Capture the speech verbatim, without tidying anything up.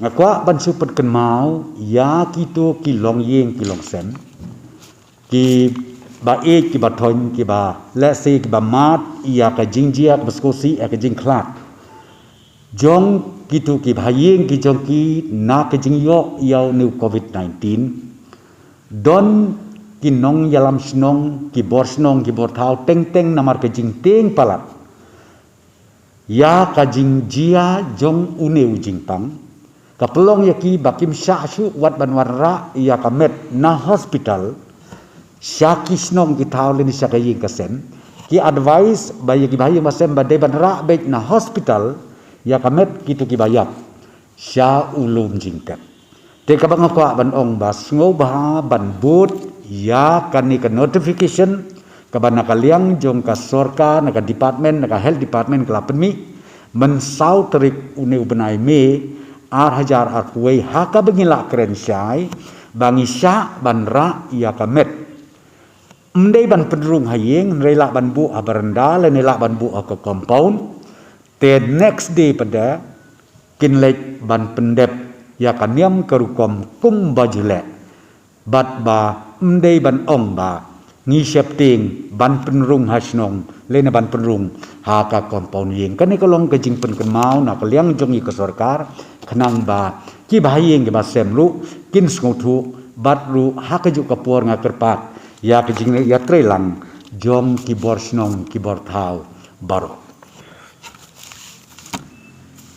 Nga kwah ban shu pynkynmaw ïa kito ki longïing ki longsem, kiba ïeit kiba thoiñ, kiba lehse kiba mad ïa ka jingjia kaba sngewsih, ïa ka jingkhlad jong kito ki bahaïing ki jong ki na ka jingïoh ïa une u COVID nineteen. Don ki nongïalam shnong, ki bor shnong, ki bor thaw, teng teng namar ka jingtieng palat ïa ka jingjia jong une u jingpang. Ka pynlong ïa ki ba kim shah shuh wat ban wanrah ïa ka met na hospital sha ki shnong ki thaw lane sha ka ïing ka sem. Ki advice ba ïa ki bahaïing basem ba dei ban rah beit na hospital ïa ka met kito kiba ïap sha u lum jingtep. Te kaba nga kwah ban ong ba sngewbha ban bud ïa kane ka notification kaba na ka liang jong ka sorkar, na ka department, na ka health department ka la pynmih mynsaw tarik une u bnai May ar hajar arphew wei, ha kaba ngi la kren shai ba ngi shah ban rah ïa ka met. Ym dei ban pynrung ha ïing, hynrei lah ban buh ha baranda lane lah ban buh ha ka compound. Te next day pat de kin leit ban pyndep ïa ka niam ka rukom kumba ju leh. Bad ba ym dei ban ong ba ngi sheptieng ban pynrung ha shnong lane ban pynrung ha ka compound ïing. Kane ka long ka jingpynkynmaw na ka liang jong ngi ka sorkar, khnang ba ki bahaïing ki basem ruh kin sngewthuh, bad ruh ha kajuh ka por nga kyrpad ïa ka jingïatreilang jong ki bor shnong ki bor thaw baroh.